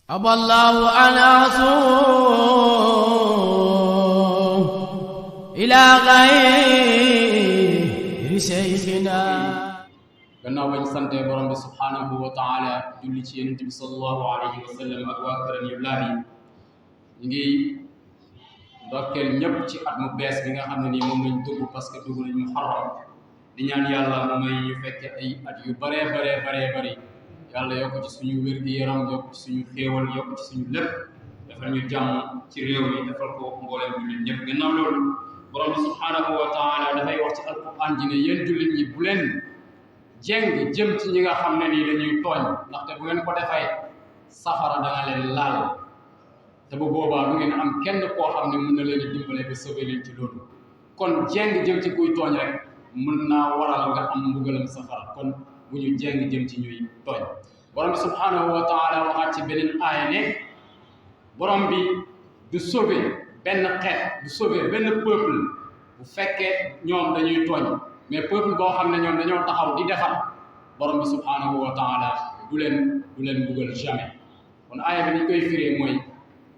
أبى الله أن أصوم إلى غير شيخنا. gannaaw bañ sante borom bi subhanahu wa taala julli ci yonent bi sallallahu alayhi wa sallam ak waa këram yu laab yi ñu ngi ndokkeel ñëpp ci at mu bees bi nga xam ne nii moom lañ dugg parce que dugg nañ muharram di ñaan yàlla mu may ñu fekke ay at yu baree bari yàlla yokk ci suñu wér-gi-yaram yokk ci suñu xéewal yokk ci suñu lépp defal ñu jàmm ci réew mi defal ko mbooleem jullit ñëpp gannaaw loolu borom bi subhanahu wa taala dafay wax ci alquran ji ne yéen jullit ñi bu leen jeng jëm ci ñi nga xam ne nii dañuy tooñ ndaxte bu ngeen ko defee safara dana leen laal te bu boobaa du ngeen am kenn koo xam ne mën na leen a dimbale ba sauver leen ci loolu kon jeng jëm ci kuy tooñ rek mën naa waral nga am mbugalam safara kon bu ñu jeng jëm ci ñuy tooñ borom bi subhanahu wa taala waxaat ci beneen aaya ne borom bi du sauver benn xeet du sauver benn peuple bu fekkee ñoom dañuy tooñ mais peuple boo xam ne ñoom dañoo taxaw di defar borom bi subhanahu wa taala du leen mbugal jamais kon aaya bi ni koy firee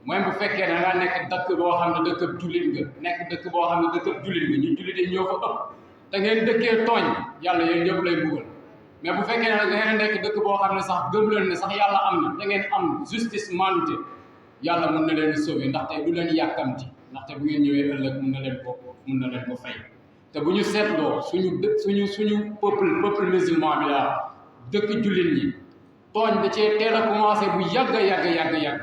mooy bu fekkee da nga nekk dëkk boo xam ne dëkkab jullit nga nekk dëkk boo xam ne dëkkab jullit nga ñu jullit yi ñoo fa ëpp te ngeen dëkkee tooñ yàlla yéen ñëpp lay mbugal mais bu fekkee ne da ngeen nekk dëkk boo xam ne sax gëm leen ne sax yàlla am na da ngeen am justice mandute yàlla mën na leen sauver ndaxte du leen yàkkamti ndaxte bu ngeen ñëwee ëllëg mën na leen ko fay te bu ñu seetloo suñu peuple musulman bi laa dëkk jullit ñi tooñ da cee teel a commencé bu yàgg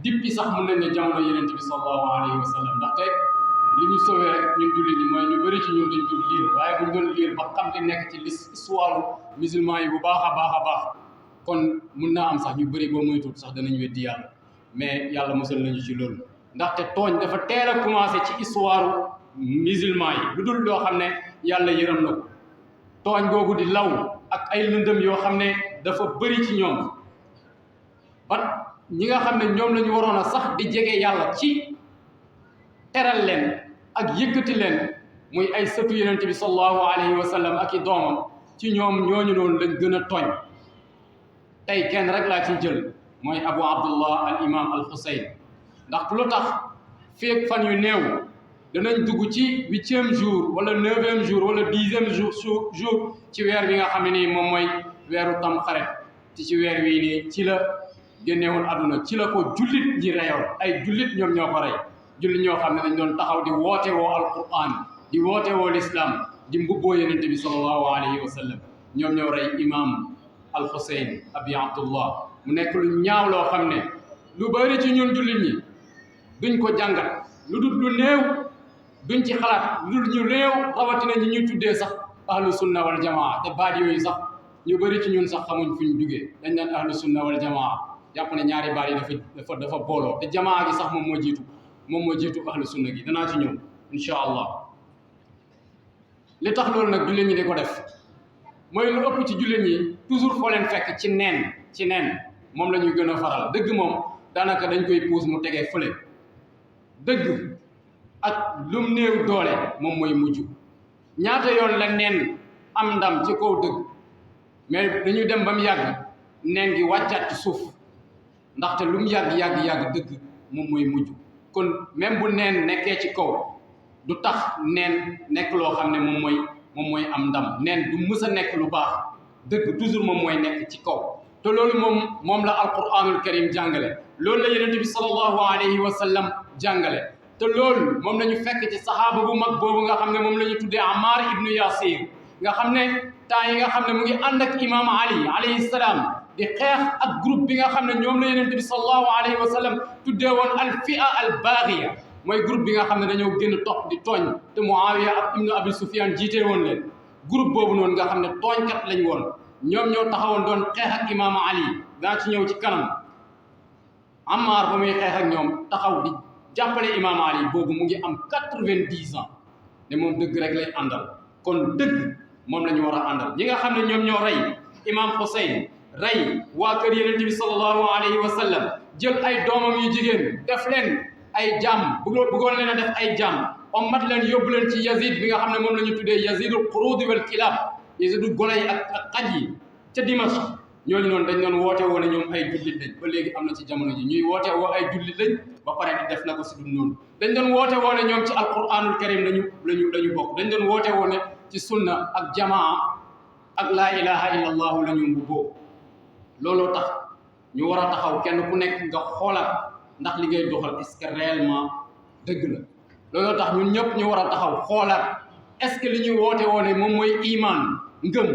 depuis sax mën nañ ne jamono Yonent bi sallallahu alayhi wa sallam ndaxte li ñu sauvé rek ñun jullit ñi mooy ñu bëri ci ñun dañ dul liir waaye buñ doon liir ba xam li nekk ci histoire musulman yi bu baax a baax kon mun naa am sax ñu bëri boo moytuwul sax danañ weddi yàlla mais yàlla musal nañu ci loolu ndaxte tooñ dafa teel a commencé ci histoire musulman yi lu dul loo xam ne yàlla yërëm na ko tooñ googu di law ak ay lëndëm yoo xam ne dafa bëri ci ñoom ba ñi nga xam ne ñoom la ñu waroon a sax di jege yàlla ci teral leen ak yëkkati leen muy ay sëtu yonent bi sallallahu alayhi wa sallam ak i doomam ci ñoom ñooñu noonu lañ gën a tooñ tey kenn rek laa ci jël mooy Abu Abdullah al imam al Husayn ndax lu tax feek fan yu néew danañ dugg ci 8e jour wala 9e jour wala 10e jour ci weer bi nga xam ne nii moom mooy weeru Tamxarit ci weer wii nii ci la génnewoon àdduna ci la ko jullit ñi reyoon ay jullit ñoom ñoo ko rey jullit ñoo xam ne dañ doon taxaw di woote woo alquran di woote woo l'islam di mbubboo yonent bi sallallahu alayhi wa sallam ñoom ñoo rey imam al Husayn abi Abdullah mu nekk lu ñaaw loo xam ne lu bari ci ñun jullit ñi duñ ko jàngat lu dul lu néew duñ ci xalaat lu dul ñu néew rawatina ñi ñuy tuddee sax ahlu sunna wal jamaa te baat yooyu sax ñu bari ci ñun sax xamuñ fu ñu jugee dañ naan ahlu sunna wal jamaa jàpp ne ñaari baat yi dafa booloo te jamaa gi sax moom moo jiitu ahlu sunna gi danaa ci ñëw insha allah li tax loolu nag jullit ñi di ko def mooy lu ëpp ci jullit ñi toujours foo leen fekk ci neen moom la ñuy gën a faral dëgg moom daanaka dañ koy puus mu tegee fële dëgg ak lum néew doole moom mooy mujj ñaata yoon la neen am ndam ci kaw dëgg mais dañuy dem ba mu yàgg neen gi wàccaat ci suuf ndaxte lu mu yàgg dëgg moom mooy mujj kon même bu neen nekkee ci kaw du tax neen nekk loo xam ne moom mooy am ndam neen du mës a nekk lu baax dëgg toujours moom mooy nekk ci kaw te loolu moom la alquranul karim jàngale loolu la yonent bi sallallahu alayhi wa sallam jàngale te loolu moom la ñu fekk ci sahaaba bu mag boobu nga xam ne moom la ñu tuddee Ammar ibnu Yasir nga xam ne temps yi nga xam ne mu ngi ànd ak imam Ali alayhi salaam di xeex ak groupe bi nga xam ne ñoom la yonent bi sallallahu alayhi wa sallam tuddee woon al fi'a al baghiya mooy groupe bi nga xam ne dañoo gën a topp di tooñ te Muawiya ak ibnu Abi Sufyan jiite woon leen groupe boobu noonu nga xam ne tooñkat lañ woon ñoom ñoo taxawoon doon xeex ak imam Ali daa ci ñëw ci kanam Ammar ba muy xeex ak ñoom taxaw di jàppale imam Ali boobu mu ngi am 90 ans ne moom dëgg rek lay àndal kon dëgg moom la ñu war a àndal ñi nga xam ne ñoom ñoo rey imam Husayn rey waa kër Yonent bi sallallahu alayhi wa sallam jël ay doomam yu jigéen def leen ay jaam bëggoon leen a def ay jaam mat leen yóbbu leen ci Yazid bi nga xam ne moom la ñu tuddee Yazidul Qurud wal Kilab Yazidu golo yi ak xaj yi ca Dimashq ñooñu noonu dañ doon woote woo ne ñoom ay jullit lañ ba léegi am na ci jamono ji ñuy woote woo ay jullit lañ ba pare di def na ko si dul noonu dañ doon woote woo ne ñoom ci alquranul karim lañu bokk dañ doon woote woo ne ci sunna ak jamaa ak laa ilaha illa allahu la ñu mbubboo looloo tax ñu war a taxaw kenn ku nekk nga xoolaat ndax li ngay doxal est-ce que réellement dëgg la looloo tax ñun ñëpp ñu war a taxaw xoolaat est-ce que li ñuy woote woo ne moom mooy iman ngëm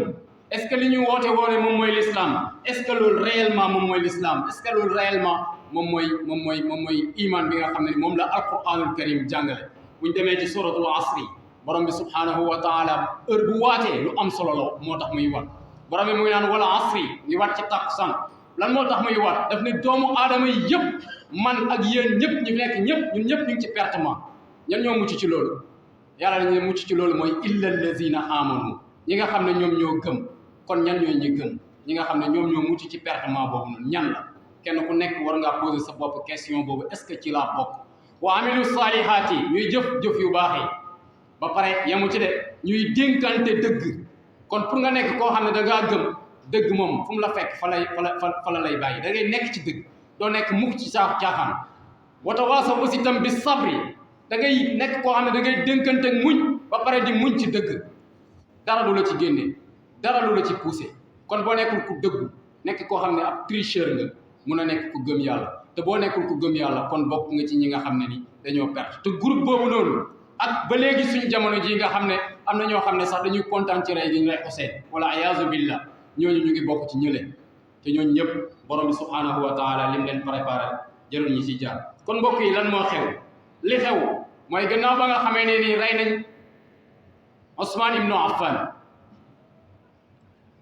est-ce que li ñuy woote woo ne moom mooy l'islam est-ce que loolu réellement moom mooy l'islam est-ce que loolu réellement moom mooy iman bi nga xam ne ni moom la alquranul karim jàngale buñ demee ci suratul asri borom bi subhanahu wa taala heure bu waatee lu am solo la moo tax muy wat borom bi muy naan wala asri ngi wat ci takkusaan lan moo tax muy wat daf ne doomu aadama yi yëpp man ak yéen ñëpp ñu nekk ñëpp ñun ñëpp ñu ngi ci pertement ñan ñoo mucc ci loolu yàlla nañu mucc ci loolu mooy illa allazina amanu ñi nga xam ne ñoom ñoo gëm kon ñan ñooy ñi gëm ñi nga xam ne ñoom ñoo mucc ci pertement boobu noonu ñan la kenn ku nekk war ngaa poser sa bopp question boobu est-ce que ci laa bokk wa amilu salihaati ñuy jëf yu baax yi ba pare yemu ci de ñuy dénkante dëgg kon pour nga nekk koo xam ne da ngaa gëm dëgg moom fu mu la fekk fa la lay bàyyi da ngay nekk ci dëgg doo nekk mukk ci caaxaan wata waasaw aussi tam bi sabri da ngay nekk koo xam ne da ngay dénkante ak muñ ba pare di muñ ci dëgg dara du la ci génne dara lu la ci poussé kon boo nekkul ku dëggu nekk koo xam ne ab tricheur nga mun a nekk ku gëm yàlla te boo nekkul ku gëm yàlla kon bokk nga ci ñi nga xam ne ni dañoo perte te groupe boobu noonu ak ba léegi suñu jamono ji nga xam ne am na ñoo xam ne sax dañuy kontaan ci rey gi ñu rey Ousseyn wala ayaazu billah ñooñu ñu ngi bokk ci ñële te ñooñu ñëpp borom bi subhanahu wa taala lim leen préparé jarul ñi ci jaar kon mbokk yi lan moo xew li xew mooy gannaaw ba nga xamee ne nii rey nañ Ousmane ibnu Affan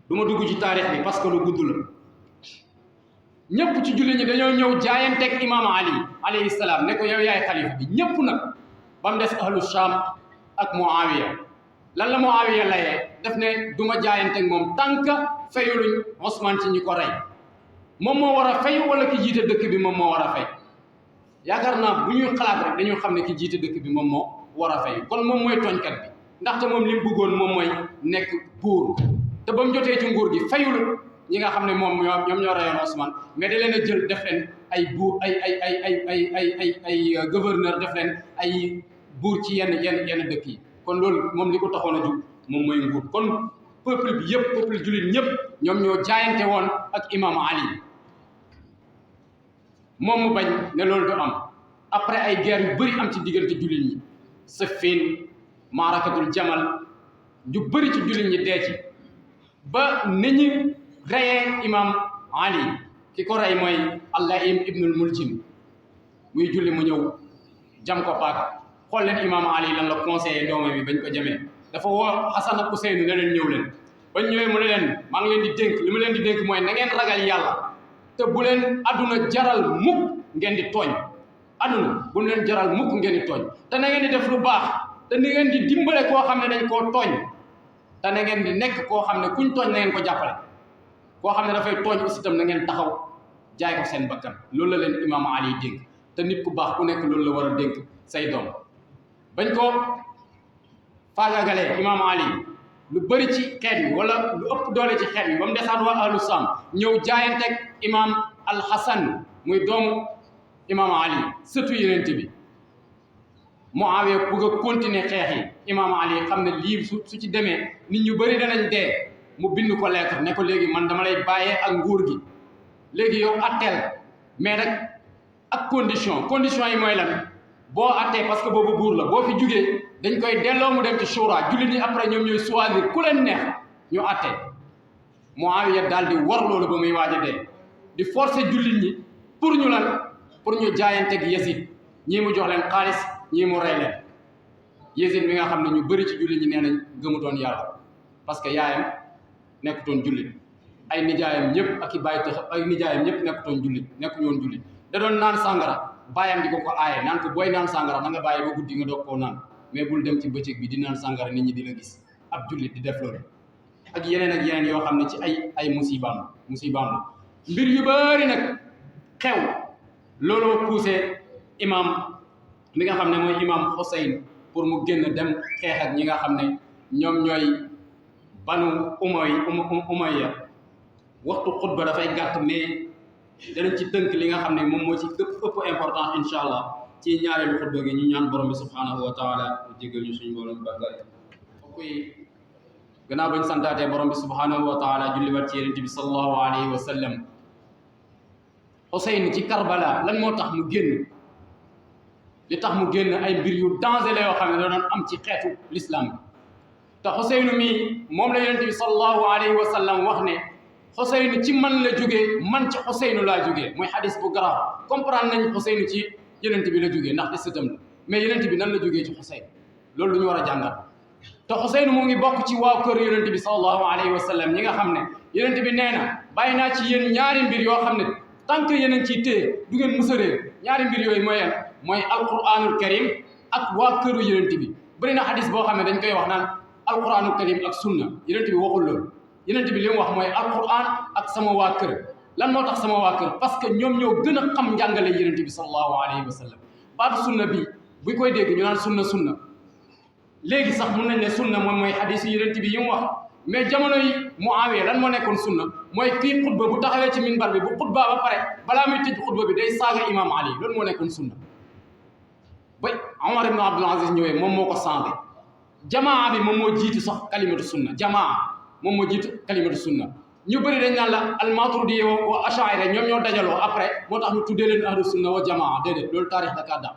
du ma dugg ci taarix bi parce que lu gudd la ñëpp ci jullit ñi dañoo ñëw jaayanteeg imam Ali alayhi salaam ne ko yow yaay xalifa bi ñëpp nag ba mu des ahlu Sham ak Muawiya lan la Muawiya layee def ne du ma jaayanteeg moom tant que fayuluñ Ousmane ci ñi ko rey moom moo war a fay wala ki jiite dëkk bi moom moo war a fay yaakaar naa bu ñuy xalaat rek dañoo xam ne ki jiite dëkk bi moom moo war a fay kon moom mooy tooñkat bi ndaxte moom li mu bëggoon moom mooy nekk buur te ba mu jotee ci nguur gi fayul ñi nga xam ne moom ñoom ñoo reyoon Ousmane mais da leen a jël def leen ay buur ay gouverneur def leen ay buur ci yenn dëkk yi kon loolu moom li ko taxoon a jug moom mooy nguur kon peuple bi yëpp peuple jullit ñëpp ñoom ñoo jaayante woon ak imam Ali moom mu bañ ne loolu du am après ay guerre yu bëri am ci diggante jullit ñi Siffin maarakatul Jamal ju bëri ci jullit ñi dee ci ba ni ñu reyee imam Ali ki ko rey mooy Allaim ibnul Muljim muy julli mu ñëw jam ko paaka xool leen imam Ali lan la conseillé doomam bi bañ ko jamee dafa woo Hasan ak Ousseynou ne leen ñëw leen bañ ñëwee mu ne leen maa ngi leen di dénk li ma leen di dénk mooy na ngeen ragal yàlla te bu leen adduna jaral mukk ngeen di tooñ adduna bu leen jaral mukk ngeen di tooñ te na ngeen di def lu baax te na ngeen di dimbale koo xam ne dañ koo tooñ te na ngeen di nekk koo xam ne kuñ tooñ na ngeen ko jàppale koo xam ne dafay tooñ aussi itam na ngeen taxaw jaay ko seen bakkan loolu la leen imam Ali dénk te nit ku baax ku nekk loolu la war a dénk say doom bañ ko faagaagalee imam Ali lu bëri ci xeet yi wala lu ëpp doole ci xeet yi ba mu desaan waa ahlu Sam ñëw jaayanteeg imam al-Hasan muy doomu imam Ali sëtu yenent bi Muawiya bëgg a continuer xeex yi imam Ali xam ne lii su ci demee nit ñu bëri danañ dee mu bind ko lettre ne ko léegi man dama lay bàyyee ak nguur gi léegi yow atteel mais nag ak condition yi mooy lan boo attee parce que boobu buur la boo fi jugee dañ koy delloo mu dem ci shura jullit ñi après ñoom ñooy choisir ku leen neex ñu attee Muawiya daal di war loolu ba muy waaj a dee di forcer jullit ñi pour ñu lan pour ñu jaayanteeg Yazid ñii mu jox leen xaalis ñii mu rey leen Yazid mi nga xam ne ñu bëri ci jullit ñi nee nañ gëmutoon yàlla parce que yaayam nekkutoon jullit ay nijaayam ñëpp ak i bàyyi tax ay nijaayam ñëpp nekkutoon jullit nekkuñu woon jullit da doon naan sàngara bàyyam di ko aaye naan ko booy naan sàngara na nga bàyyi ba guddi nga doog koo naan mais bul dem ci bëccëg bi di naan sàngara nit ñi di la gis ab jullit di def loolu ak yeneen yoo xam ne ci ay musibaam la mbir yu bëri nag xew looloo poussé imam mi nga xam ne mooy imam Hussein pour mu génn dem xeex ak ñi nga xam ne ñoom ñooy banu Umayya waxtu xutba dafay gàtt mais danañ ci tënk li nga xam ne moom moo ci ëpp importance incha allah ci ñaareelu xutba gi ñu ñaan borom bi subhanahu wa taala jégal ñu suñu borom bàkkaar mbokk yi gannaaw bañ santaatee borom bi subhanahu wa taala julliwaat ci yonent bi sallallahu alayhi wa sallam Xuseyn ci Karbala lan moo tax mu génn li tax mu génn ay mbir yu danger la yoo xam ne da doon am ci xeetu l'islam bi te Xuseynu mii moom la yonent bi sallallahu alayhi wa sallam wax ne Xuseynu ci man la jógee man ci Xuseynu laa jógee mooy xadis bu garaaw comprendre nañ Xuseynu ci yonent bi la jógee ndaxte sëtam la mais yonent bi nan la jógee ci Xuseynu loolu lu ñu war a jàngat te Xuseynu mu ngi bokk ci waa kër yonent bi sallallahu alayhi wa sallam ñi nga xam ne yonent bi nee na bàyyi naa ci yéen ñaari mbir yoo xam ne tant que yéen a ngi ciy téye du ngeen mës a réer ñaari mbir yooyu mooy yan mooy alquranul karim ak waa këru yonent bi bëri na xadis boo xam ne dañ koy wax naan alquranul karim ak sunna yonent bi waxul loolu yonent bi li mu wax mooy alquran ak sama waa kër lan moo tax sama waa kër parce que ñoom ñoo gën a xam njàngale yonent bi sallallahu alayhi wa sallam baatu sunna bi buy koy dégg ñu naan sunna léegi sax mun nañ ne sunna moom mooy xadis yi yonent bi yi mu wax mais jamono yi Muawiya lan moo nekkoon sunna mooy kii xutba bu taxawee ci minbar bi bu xutba ba pare balaa muy tëj xutba bi day saaga imam Ali loolu moo nekkoon sunna ba Omar ibn Abdul Aziz ñëwee moom moo ko changé jamaa bi moom moo jiitu sax kalimatu sunna jamaa moom moo jiitu kalimatu sunna ñu bëri dañ naan la al-Maturidi wa Ash'ari ñoom ñoo dajaloo après moo tax ñu tuddee leen ahlu sunna wa jamaa déedéet loolu taarix da kaa dàq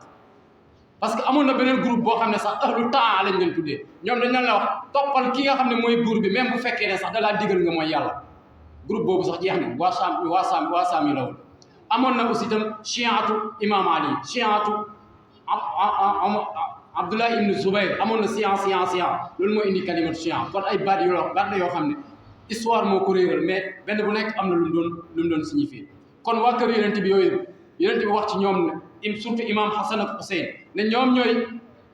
parce que amoon na beneen groupe boo xam ne sax ahlu taa lañ leen tuddee ñoom dañ leen la wax toppal ki nga xam ne mooy buur bi même bu fekkee ne sax da laa digal nga mooy yàlla groupe boobu sax jeex na waa saam yi la woon amoon na aussi itam chiatu imam Ali chiatu Abdullah ibn Zubayr amoon na science loolu moo indi kalimatu science kon ay baat la yoo xam ne histoire moo ko réeral mais benn bu nekk am na lu mu doon signifié kon waa kër yonent bi yooyu yonent bi wax ci ñoom ne surtout imam Hassan ak Hussein ne ñoom ñooy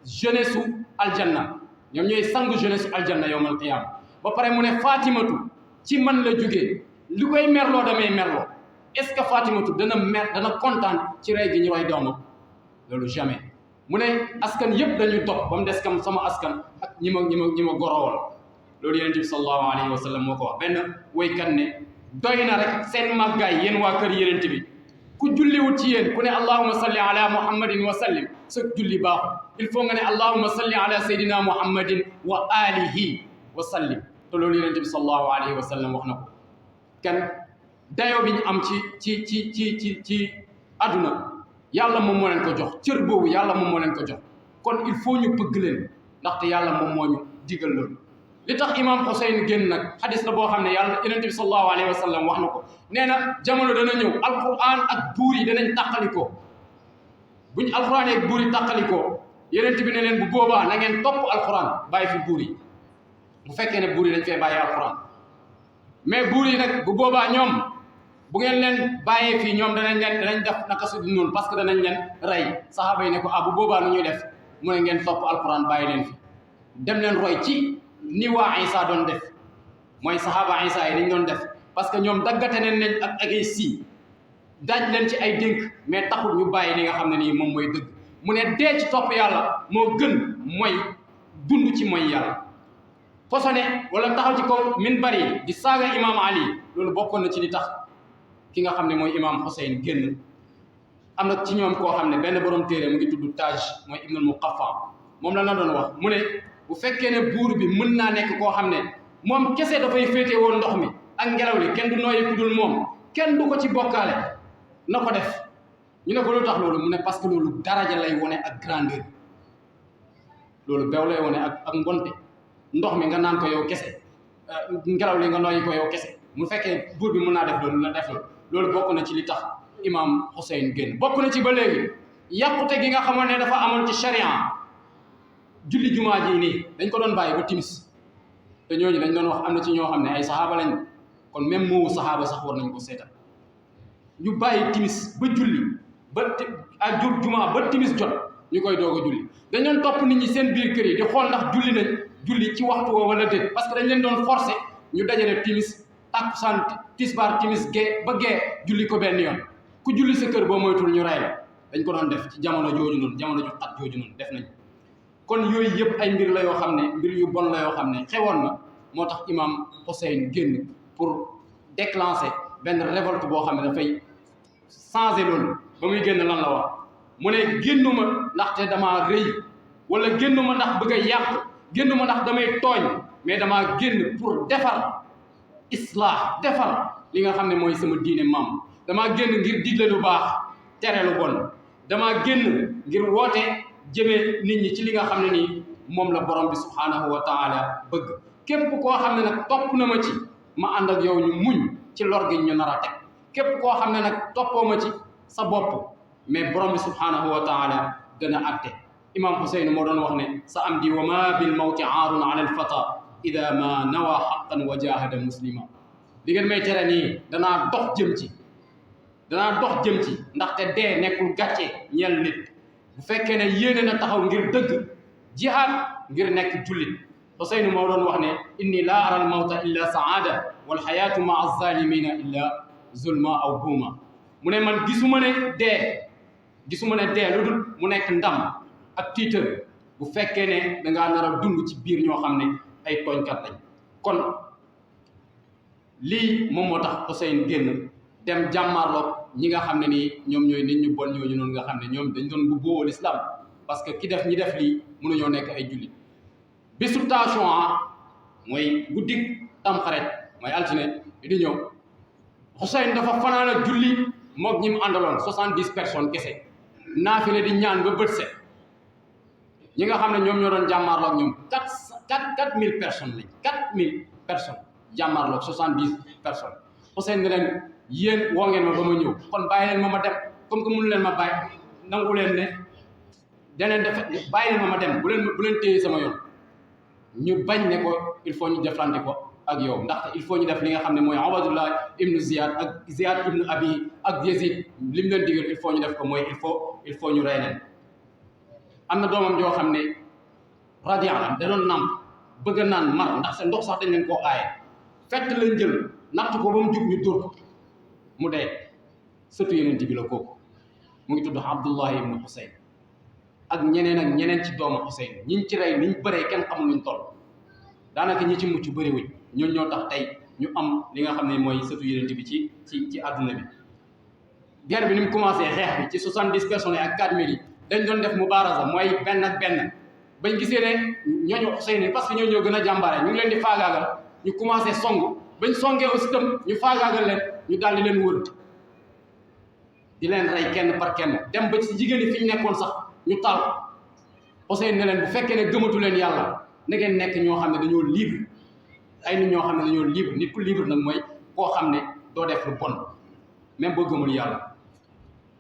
jeunesse su aljanna ñoom ñooy sangu jeunesse su aljanna yawmal qiyaama ba pare mu ne Fatimatu ci man la jógee li koy merloo damay merloo est-ce que Fatimatu dana kontaan ci rey gi ñu rey doomam loolu jamais mu ne askan yëpp dañuy topp ba mu des kam sama askan ak ñi ma gorowal loolu yonent bi sallallahu alayhi wa sallam moo ko wax benn woykat ne doy na rek seen màggaay yéen waa kër yonent bi ku julliwut ci yéen ku ne allahumma salli ala muhammadin wa sallim sa julli baaxul il faut nga ne allahumma salli ala sayyidina muhammadin wa alihi wa sallim te loolu yonent bi sallallahu alayhi wa sallam wax na ko kan dayoo bi ñu am ci àdduna yàlla moom moo leen ko jox cër boobu yàlla moom moo leen ko jox kon il faut ñu bëgg leen ndaxte yàlla moom moo ñu digal loolu li tax imam Xuseyn génn nag xadis la boo xam ne yàlla yonent bi sallallahu alayhi wa sallam wax na ko nee na jamono dana ñëw alquran ak buur yi danañ tàqalikoo buñ alquran ak buur yi tàqalikoo yonent bi ne leen bu boobaa na ngeen topp alquran bàyyi fi buur yi bu fekkee ne buur yi dañ fee bàyyi alquran mais buur yi nag bu boobaa ñoom bu ngeen leen bàyyee fii ñoom danañ def naka su dul noonu parce que danañ leen rey saxaaba yi ne ko bu boobaa nu ñuy def mu ne ngeen topp alquran bàyyi leen fi dem leen roy ci ni waa Isa doon def mooy saxaaba Isa yi dañ doon def parce que ñoom daggate nañ ak ay sii daaj leen ci ay dénk mais taxul ñu bàyyi li nga xam ne nii moom mooy dëgg mu ne dee ci topp yàlla moo gën mooy dund ci mooy yàlla posone wala taxaw ci kaw minbar yi di saaga imam Ali loolu bokkoon na ci li tax ki nga xam ne mooy imam Xuseyn génn am na ci ñoom koo xam ne benn borom téere mu ngi tudd Taj mooy Ibnul Muqaffa moom la doon wax mu ne bu fekkee ne buur bi mën naa nekk koo xam ne moom kese dafay féete woon ndox mi ak ngelaw li kenn du nooyi ku dul moom kenn du ko ci bokkaale na ko def ñu ne ko lu tax loolu mu ne parce que loolu daraja lay wone ak grandeur loolu beew lay wone ak mbonte ndox mi nga naan ko yow kese ngelaw li nga nooyi ko yow kese mu fekkee buur bi mën naa def loolu na def loolu bokk na ci li tax imam Xuseyn génn bokk na ci ba léegi yàqute gi nga xamoon ne dafa amoon ci charia julli jumaa ji nii dañ ko doon bàyyi ba timis te ñooñu dañ doon wax am na ci ñoo xam ne ay saxaaba lañ kon même moowu saxaaba sax war nañ ko seetal ñu bàyyi timis ba julli ak jumaa ba timis jot ñu koy doog a julli dañ doon topp nit ñi seen biir kër yi di xool ndax julli nañ julli ci waxtu woo wala déet parce que dañ leen doon forcer ñu dajale timis takkusaan tisbaar timis gee ba gee julli ko benn yoon ku julli sa kër boo moytul ñu rey la dañ ko doon def ci jamono jooju noonu jamono ju xat jooju noonu def nañ kon yooyu yëpp ay mbir la yoo xam ne mbir yu bon la yoo xam ne xewoon na moo tax imam Xuseyn génn pour déclencher benn révolte boo xam ne dafay changer loolu ba muy génn lan la wax mu ne génnuma ndaxte damaa rëy wala génnuma ndax bëgg a yàq génnuma ndax damay tooñ mais damaa génn pour defar islah defar li nga xam ne mooy sama diine maam damaa génn ngir digle lu baax tere lu bon damaa génn ngir woote jëmee nit ñi ci li nga xam ne nii moom la borom bi subhanahu wa taala bëgg képp koo xam ne nag topp na ma ci ma ànd ak yow ñu muñ ci lor gi ñu nar a teg képp koo xam ne nag toppoo ma ci sa bopp mais borom bi subhanahu wa taala dana atte imam Husayn moo doon wax ne sa am di wa ma bil mawti aarun ala al fata ida ma nawa xaqan wa jahada muslima li ngeen may tere nii danaa dox jëm ci ndaxte dee nekkul gàcce ñeel nit bu fekkee ne yéene na taxaw ngir dëgg jihaad ngir nekk jullit Husayn moo doon wax ne inni laa ara al mawta illa saada wal xayaatu maa alzalimina illa zulma aw buuma mu ne man gisuma ne dee lu dul mu nekk ndam ak tiitar bu fekkee ne dangaa nar a dund ci biir ñoo xam ne ay tooñkat lañ kon lii moom moo tax Husayn génn dem jàmmaarloog ñi nga xam ne nii ñoom ñooy nit ñu bon ñooñu noonu nga xam ne ñoom dañ doon bu boowoo l'islam parce que ñi def lii mënuñoo nekk ay jullit bisu Tasu'a mooy guddik Tamxarit mooy altine di ñëw Husayn dafa fanaan a julli moog ñi mu àndaloon 70 personnes kese naafile di ñaan ba bët set ñi nga xam ne ñoom ñoo doon jàmmaarloog ñoom 4000 personnes lañ 4000 personnes jàmmaarloog 70 personnes Husayn ne leen yéen woo ngeen ma ba ma ñëw kon bàyyi leen ma dem comme que mënu leen ma bàyyi nangu leen ne daneen def bàyyi leen ma dem bu leen téye sama yoon ñu bañ ne ko il faut ñu deflante ko ak yow ndaxte il faut ñu def li nga xam ne mooy Ubaydullah ibnu Ziyad ak Ziyad ibnu Abi ak Yazid li mu leen digal il faut ñu def ko mooy il faut ñu rey leen am na doomam joo xam ne radian da doon nàmp bëgg a naan mar ndax seen ndox sax dañ leen koo aaye fett lañ jël natt ko ba mu jug ñu dóor ko mu dee surtout yeneen bi la kooku mu ngi tudd Abdullah ibnu Husayn ak ñeneen ci doomu Husayn ñiñ ci rey niñ bëree kenn xamul nuñ toll daanaka ñi ci mucc bëriwuñ ñoo ñoo tax tey ñu am li nga xam ne mooy surtout yeneen bi ci àdduna bi guerre bi ni mu commencé xeex bi ci 70 personnes ak 4000 yi dañ doon def mubaaraza mooy benn ak benn bañ gisee ne ñooñu Husayn parce que ñoo gën a jàmbaare ñu ngi leen di faagaagal ñu commencé song bañ songee aussi tam ñu faagaagal leen ñu daal di leen wër di leen rey kenn par kenn dem ba ci jigéen ñi fi ñu nekkoon sax ñu taal Husayn ne leen bu fekkee ne gëmatu leen yàlla na ngeen nekk ñoo xam ne dañoo libre ay nit ñoo xam ne dañoo libre nit ku libre nag mooy koo xam ne doo def lu bon même boo gëmul yàlla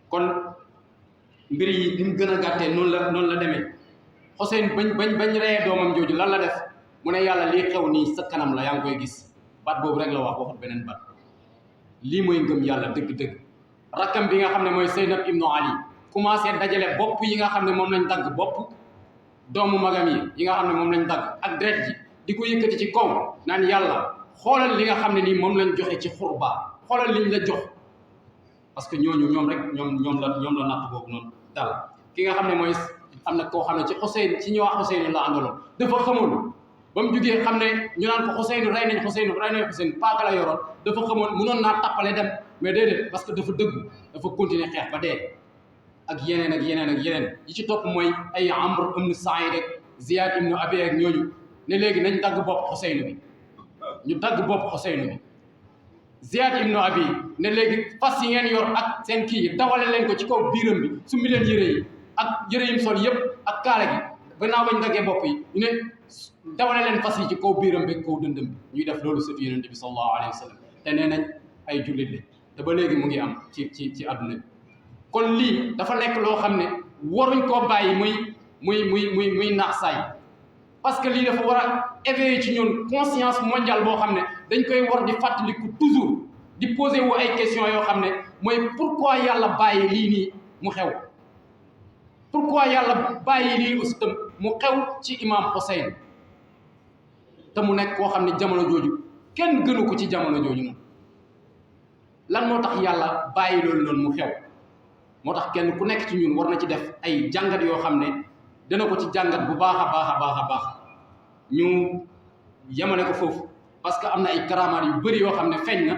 kon mbir yi ni mu gën a gàttee noonu la demee Husayn bañ reyee doomam jooju lan la def mu ne yàlla lii xew nii sa kanam la yaa ngi koy gis baat boobu rek la waxut beneen baat lii mooy ngëm yàlla dëgg-dëgg rakkam bi nga xam ne mooy Zeynab ibnu Ali commencé dajale bopp yi nga xam ne moom lañ dagg bopp doomu magam yi nga xam ne moom lañ dagg ak deret ji di ko yëkkati ci kaw naan yàlla xoolal li nga xam ne nii moom lañ joxe ci xurba xoolal liñ la jox parce que ñoom la natt boobu noonu dal ki nga xam ne mooy am na koo xam ne ci Husayn ci ñëwaat Husayn la àndaloon dafa xamoon ba mu jugee xam ne ñu naan ko Husayn rey nañ Husayn paaka la yoroon dafa xamoon mënoon naa tappale dem mais déedéet parce que dafa dëggu dafa continuer xeex ba dee ak yeneen yi ci topp mooy ay Amr ibn Sa'id ak Ziyad ibn Abi ak ñooñu ne léegi nañ dagg bopp Husayn bi ñu dagg bopp Husayn bi Ziyad ibn Abi ne léegi fas yi ngeen yor ak seen kii yi dawale leen ko ci kaw biiram bi summi leen yére yi ak yére yim sol yëpp ak kaala gi gannaaw bañ daggee bopp yi ñu ne dawale leen fas yi ci kaw biiram bi kaw dëndëm bi ñuy def loolu sëtu Yonent bi sallallahu alayhi wa sallam te nee nañ ay jullit la te ba léegi mu ngi am ci àdduna bi kon lii dafa nekk loo xam ne waruñ koo bàyyi muy naax saay parce que lii dafa war a éveiller ci ñun conscience mondiale boo xam ne dañ koy war di fàttaliku toujours di poser wu ay questions yoo xam ne mooy pourquoi yàlla bàyyi lii nii mu xew pourquoi yàlla bàyyi lii aussi tam mu xew ci imam Husayn te mu nekk koo xam ne jamono jooju kenn gënu ko ci jamono jooju noonu lan moo tax yàlla bàyyi loolu noonu mu xew moo tax kenn ku nekk ci ñun war na ci def ay jàngat yoo xam ne dana ko ci jàngat bu baax a baax ñu yemale ko foofu parce que am na ay karamaat yu bëri yoo xam ne feeñ na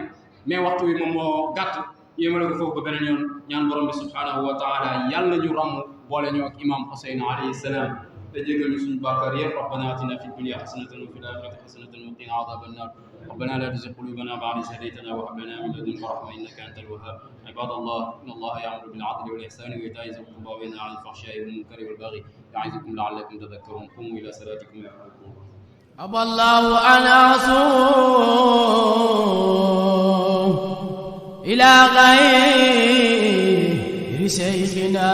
mais waxtu wi moom moo gàtt yéemale ko foofu ba beneen yoon ñaan borom bi subhanahu wa taala yàlla ñu ràmm boole ñu ak imam Husayn alayhi salaam te jégal ñu suñu bàkkaar yëpp rabbana atina fi dunya hasanatan wa fil akhirati hasanatan wa qina adhaban nar ربنا لا تزغ قلوبنا بعد إذ هديتنا وهب لنا من لدنك رحمة إنك أنت الوهاب عباد الله إن الله يأمر بالعدل والإحسان وإيتاء ذي القربى وينهى عن الفحشاء والمنكر والبغي يعظكم لعلكم تذكرون قوموا إلى صلاتكم يرحمكم أبى الله أن أصوم إلى غير شيخنا